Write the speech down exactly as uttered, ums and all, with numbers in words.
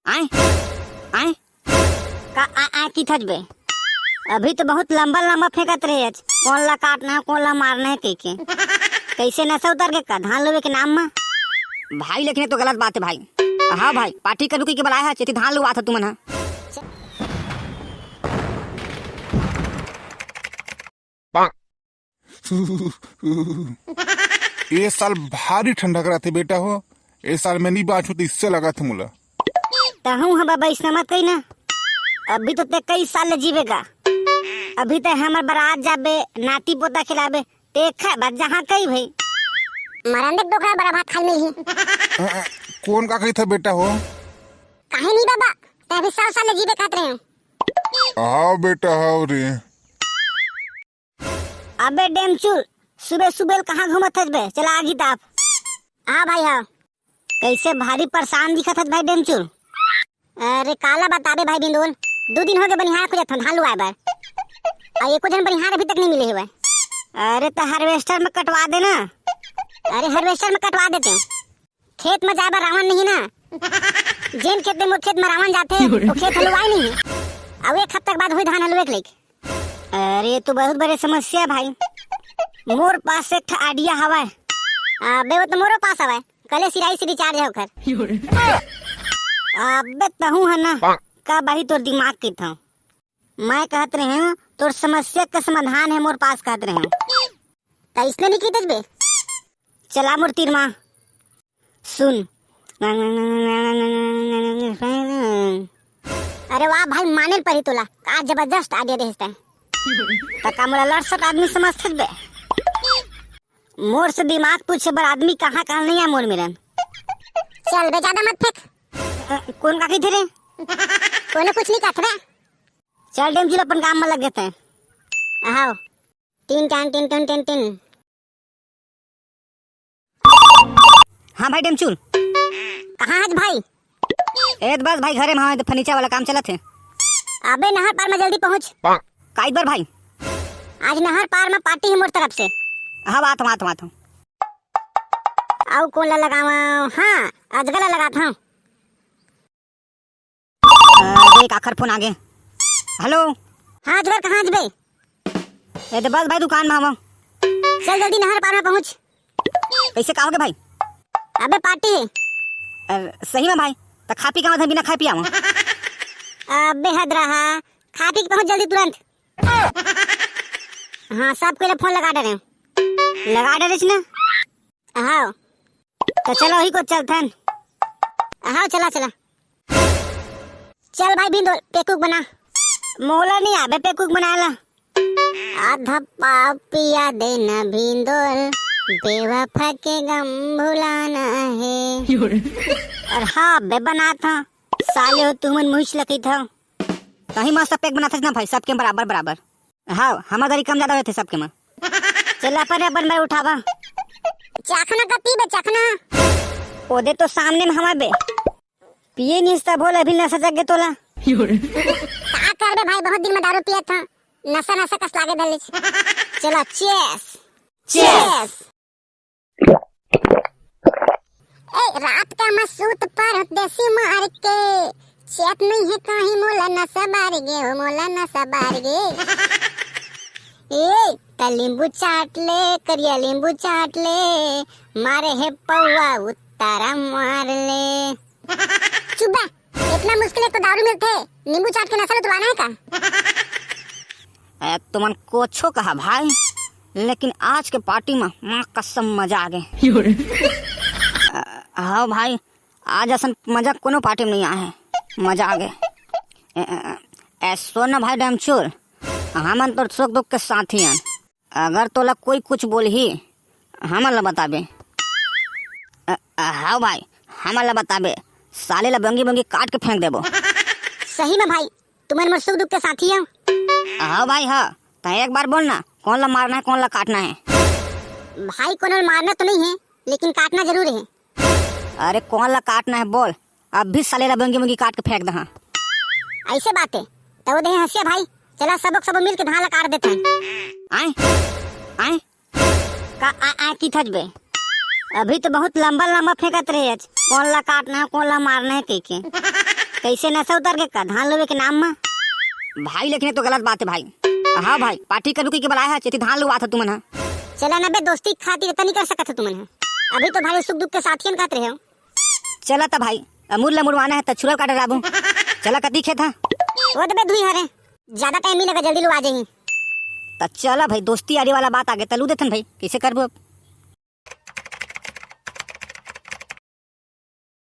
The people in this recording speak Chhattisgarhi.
आय, आय। का आ, आ की थच बे? अभी तो बहुत लंबा लंबा फेंकत रहे हच, कौन ला काटना है, कौन ला मारना है कह के। कैसे नशा उतर के का धान लुवे के नाम में? भाई, लेकिन ये तो गलत बात है भाई। हाँ भाई, पार्टी करू कह के बुलाया है, चेती धान लुआ था तुमन हा। ए साल भारी ठंडक रहिथे बेटा हो, ए साल मैं नहीं बांचू तो इससे लगा था मुला। तहूँ ह बाबा, इसना मत कही ना। अभी तो ते कई साल ले जीवेगा। अभी ते हमर बारात जाबे, नाती पोता खिलाबे, ते खा बात जहाँ कही भाई। मरन दे डोकरा, बड़ा भात खाल मिलही। अ, अ, कौन का कही था बेटा हो? काहे नहीं बाबा, ते अभी सौ साल ले जीवे खात रहे हो। हाँ बेटा, हाँ रे। अबे डेमचुल, सुबह सुबह कहाँ घूमत हस बे? चला आगी ताप। हाँ भाई, हाँ। कैसे भारी परेशान दिखत हस भाई डेमचुल? अरे काला बताबे भाई बिंदुल, दो दिन हो गए बनिहार खोजत हन धान लुआए बर। आ एको झन बनिहार अभी तक नहीं मिले हुए। अरे तो हार्वेस्टर में कटवा देना। अरे हार्वेस्टर में कटवा देते हैं। खेत में जाए बर रावण नहीं ना। जेन खेत में मोर खेत में रावण जाथे, वो खेत हलवाए नहीं। अब एक हफ्ता के बाद हुई धान हलवे के लेके। अरे, तो बहुत बड़े समस्या है भाई। मोर पास एक ठा आइडिया हवय। अबे, वो तो मोरो पास हवय। कले सिराई से रिचार्ज है ओखर। अबे, तहूँ है ना, का बही तोर दिमाग की था। मैं कहत रहे हूँ, तोर समस्या का समाधान है मोर पास, कहत रहे हूँ। त इसने नहीं की बे? चला मोर तीर मा। सुन। अरे वाह भाई, माने परी तोला, का जबरदस्त आइडिया देस तैं। त का मोला लड़सट आदमी समझथस बे? मोर से दिमाग पूछे बर आदमी कहाँ कहाँ नहीं आय मोर मेरन। चल बे, ज्यादा मत फेंक। अ, कौन का कही थे रे? कोनो कुछ नहीं कहत बे। चल डेमचुल, अपन काम में लग जाते हैं। आओ। टिन टान टिन टन टिन टिन। हाँ भाई डेमचुल। कहाँ हस भाई? ए त बस भाई घरे में, हाँ, त फर्नीचर वाला काम चलत हे। अबे नहर पार में जल्दी पहुँच। काई बर भाई? आज नहर पार में पार्टी है मोर तरफ से। हाँ, आत हूँ, आत हूँ, आत हूँ। अउ कोन ला लगावं? हाँ, अजगर ला लगात हूँ। अरे, काखर फोन आगे। हेलो। हाँ, अजगर, कहाँ हस बे? ए, त बस भाई, दुकान में हवं। चल, जल्दी नहर पार में पहुँच। कैसे, का होगे भाई? अबे, पार्टी हे। अ, सही में भाई? त खा पी के आवत हन, बिना खाए पिए आवं। अबे, हद रहा, खा पी के पहुँच जल्दी, तुरंत। हाँ, सब कोई ला फोन लगा डरे। लगा डरेस ना? हाँ। त चलो, वही को चलथन। हाँ, चला, चला। चल भाई भिंदोल, पेकुक बना। मोला नहीं आबे पेकुक बनाए ला। आधा पाव पिया देना भिंदोल, बेवफा के गम भुलाना है। अरे हाँ बे, बनात हूँ। साले हो तुमन मुहिच लकीत हो। तहीं मस्त पेक बनाथस ना भाई, सबके बराबर बराबर। हाँ, हमर गरी कम ज्यादा होथे सबके म। चल अपन अपन मैं उठावा। चखना का पीबे, चखना। ओदे तो सामने में हमार बे। पिए निस त बोल, अभी नशा जग गे तोला। का करबे भाई, बहुत दिन में दारू पियत हूँ, नशा नशा कस लागे धलिस। चला, cheers। Cheers। ए, रात का मैं सूत पर देसी मार के, चैत नहीं है कहीं मोला नशा बार गे, हो मोला नशा बार गे। ए, त नींबू चाट ले, करिया नींबू चाट ले, मारे है पौवा उत्तरा मार ले। चुप बा, इतना मुश्किल है तो दारू मिलथे, नींबू चाट के नशा ल तुलाना है का? ए, तुमन कुछो कहा भाई, लेकिन आज के पार्टी में माँ कसम मजा आ गे। अ, हाँ भाई, आज असन मजा कोनो पार्टी में नहीं आए है, मजा आ गे। ए, ए, ए, सुन ना भाई डैमचुर, हमन तो सुख दुख के साथी हन। अगर तोला कोई कुछ बोलही, हमन ला बताबे। अ, अ, हाँ भाई, हमन ला बताबे, साले ला बंगी बंगी काट के फेंक देबो। सही में भाई, तुमन मोर सुख दुख के साथी हो। हाँ भाई, हाँ, तैं एक बार बोल ना, कौन ला मारना है, कौन ला काटना है? भाई, कोनो ला मारना तो नहीं है, लेकिन काटना जरूर है। अरे, कौन ला काटना है बोल, अब भी साले ला बंगी बंगी काट के फेंक दहा। ऐसे बात है, तो दे हंसिया भाई, चला सबक सब मिल के धान ला काट देते हैं। आए, आए, का आ, आ की थच बे? अभी तो बहुत लंबा लंबा फेंकत रहे हच, कौन ला काटना है, कौन ला मारना है कह के। कइसे नसा उतर गे का धान लुवे के नाम म? भाई, लेकिन ये तो गलत बात हे भाई। हाँ भाई, पार्टी करहूँ कहिके बलाय हस, एती धान लुवात हव तुमन ह। चला ना बे, दोस्ती के खातिर एतना नइ कर सकत हव तुमन ह। अभी तो भाई सुख दुख के साथियन कहत रहे हव। चला त भाई, अमूर ल मुड़वाना हे त छुरा काटे राबू। चला कती खेत ह? वो तो बे दुई हरे, जादा टाइम नइ लगा, जल्दी लुवा जाही। त चला भाई, दोस्ती यारी वाला बात आगे त लू देथन भाई, कइसे करबो अब?